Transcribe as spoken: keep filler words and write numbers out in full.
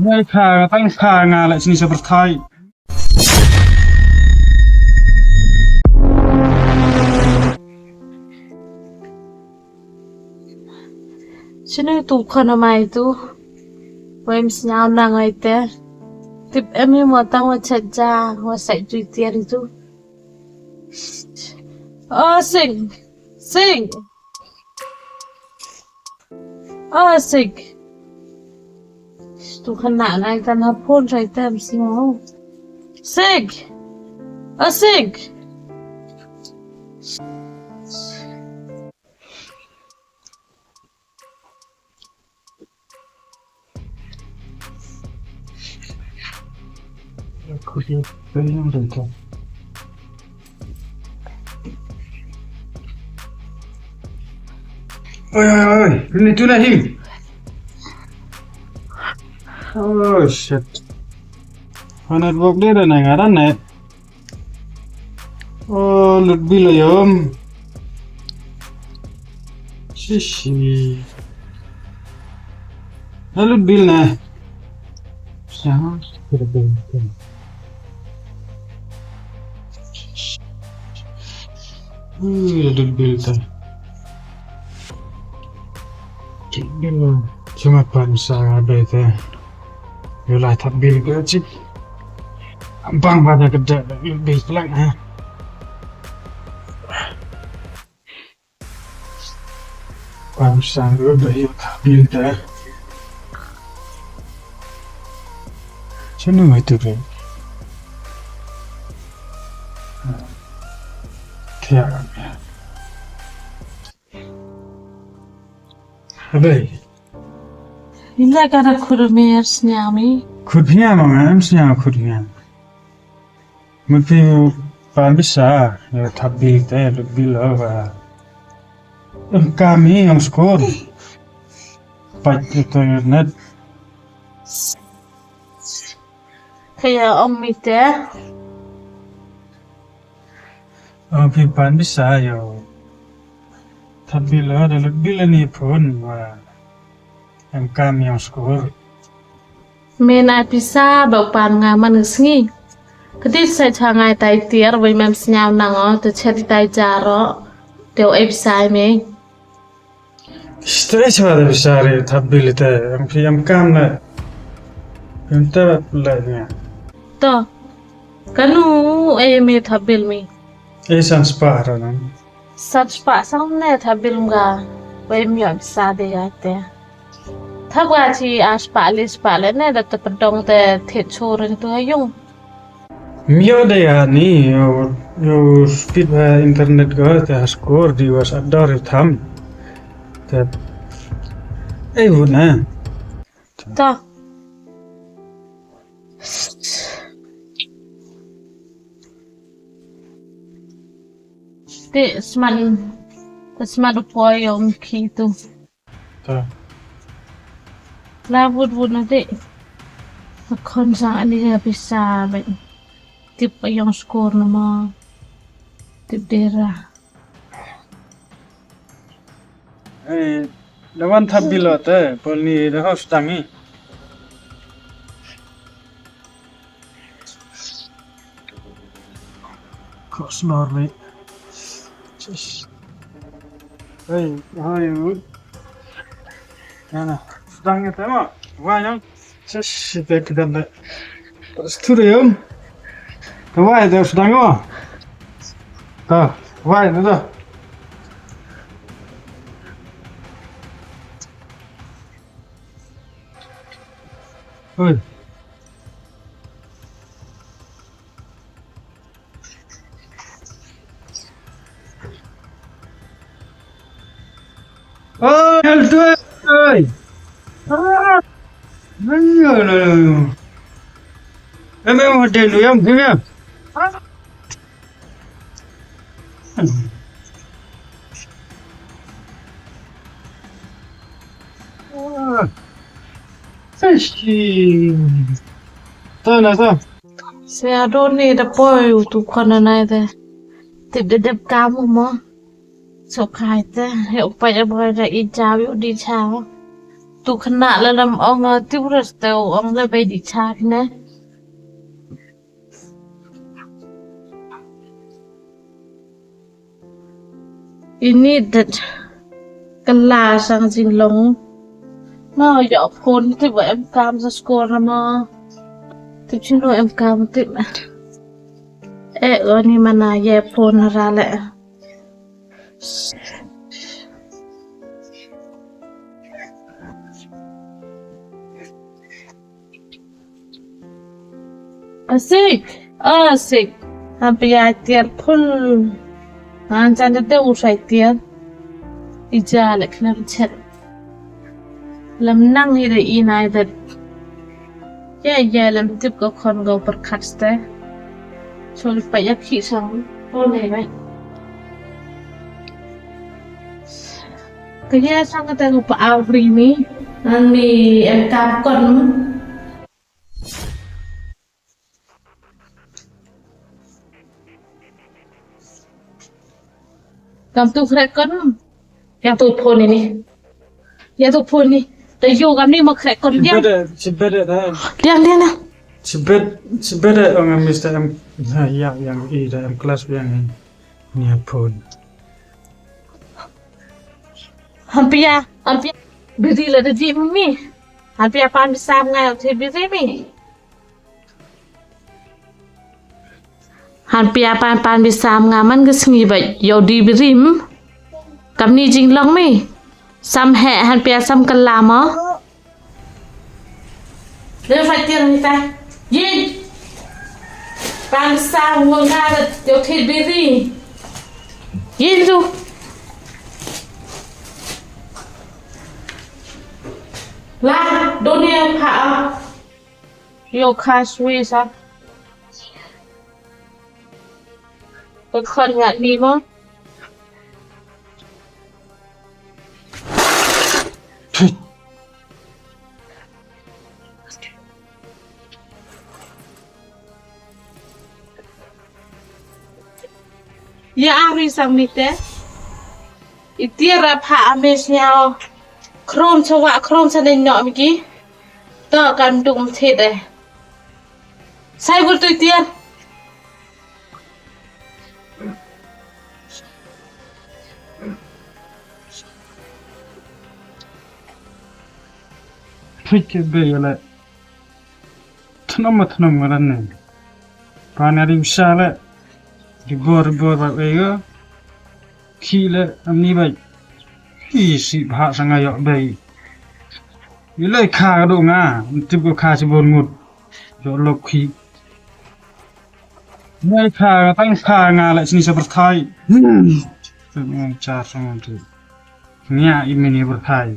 Nai kha, tang kha nga la chini sa pyrthai. Chini tu khana mai tu. Wem sñiaw nang ai te. Tip em hi mo tang wa chet ja, wa sai tu tiar tu. Oh, Sing. Sing. Oh, Sing. Tu khana nai tan ha phone rai tem Sing. Sing. Oh, Sing. Oi, oi, oi, ni tu na him. Oh, shit. Hana bok de da na ngaran ne. Oh, lut bil ayom. Shishi. Na lut bil na. Sa, kira bil. Ui, lut bil ta. Bil. Chuma pan sa be ta. Yow lai thap bil ka chi. Bang ba da ka da bil plang ha. Bang sang ru da yow thap bil da. Chanu mai tu re. Thiak. Abe. Ila ka da khur mi ar sñiaw mi. Khur phi nga ma nga, em sñiaw khur phi nga. Mut phi pan bisa, yow thap bil te, lut bil o ba. Em kam i yong skur. Pait internet. Kaya ong mi te. Ong phi pan bisa yow. Thap bil o, da lut bil ni phone wa. Em kam yong skur. Me na pisa ba u pan nga man ka sngi. Kati sa cha ngai tai tiar, wei mem sñiaw nang o, te chet tai jaro. Te u e pisa me. Stre sa da pisa re thap bil te, em phi em kam na. Em ta le nga. To. Kanu e me thap bil mi. E san spah ra nang. San spah sang ne thap bil nga. Wei mi o pisa de ya te. Thap ga chi ar spah le spah le ne da te pdong te thied chur tu ha yung. Mioh de ya ni, yow, yow speed wa internet ko te ha skur di wa sa dor i tham. Te, ei, wut na. Ta. Te smat, te smat u poi yong ki tu. Ta. La wut wut na te. Khon sang ani ya pisa ba. Tip pa yong skur na ma. Tip dera. Ei, da wan thap bil o te, pol ni da hos tangi. Cross lorry. Hey, how are you? Yana, sdang ya tema. Wai yang. Sis, ite kidan de. Studium. Wai de sdang ya. Ta, wai de. Oi. Oi, altu, oi. Ah. No, no, no, no. Em, em, hotel tu, em, em, em. Ah. Ai, shi. Ta na ta. Se adon ni da poi u tu khon na nai te. Tip de dep kam u mo. So khai te, he u pai a boi da i jaw yu di cha. Tu khynnah la lam ong, ah, tip res te u ong le bei di chak ne. Ini det kala sang jinglong. No, yoh phone tip wa em kam sa score ma. Tip chino em kam tip. Eh, o ni mana ye phone ra le. Asik, asik. Hampia tiar phul. Ngan chan de u sai tiar. Ija le khlem chet. Lam nang hi de i nai de. Ya, ya, lam tip ko khon ko perkhat ste. Chol pa ya khi sang. Ko ne bai. Kaya sang ka tang pa aw ri ni. Ngan mi em kam kon. Kam tu khrek kon. Yang tu phone ni. Yang tu phone ni. Te yo kam ni ma khrek kon yang. Chibet, chibet dah. Yang, yang, yang. Chibet, chibet dah, ong Mister M. Ha, yang, yang i dah M class yang ni. Ni phone. Hampia, hampia. Biri la da ji mi. Hampia pan bisam ngai te biri mi. Hampia pan pan bisam nga man ka sngi bait yow di birim. Kam ni jinglong mi. Sam he hampia sam kala mo. Le fai tiar ni ta. Yin. Pan bisam nga nga yow thit biri. Yin tu. La, dunia pha. Yo kha swi sa. Ko khon ngat ni mo. Ya ari sang mite. Itiar ra pha ames nyao. Khrom chawa, khrom sa ne nyok mi ki. To kan duk mthit eh. Sai bul tu itiar. Phit ke be yale. Thnam ma thnam ngaran ne. Pan ari usa le. Di bor, di bor ba be yo. Khi le, am ni bai. Hi si bha sanga yoh bai. I le kha ka do nga, tip ko kha si bon ngut. Yoh lok khi. Ngai kha, tang kha nga le sini sa pyrthai. Hmm. Tang char sanga tu. Nya i mini pyrthai.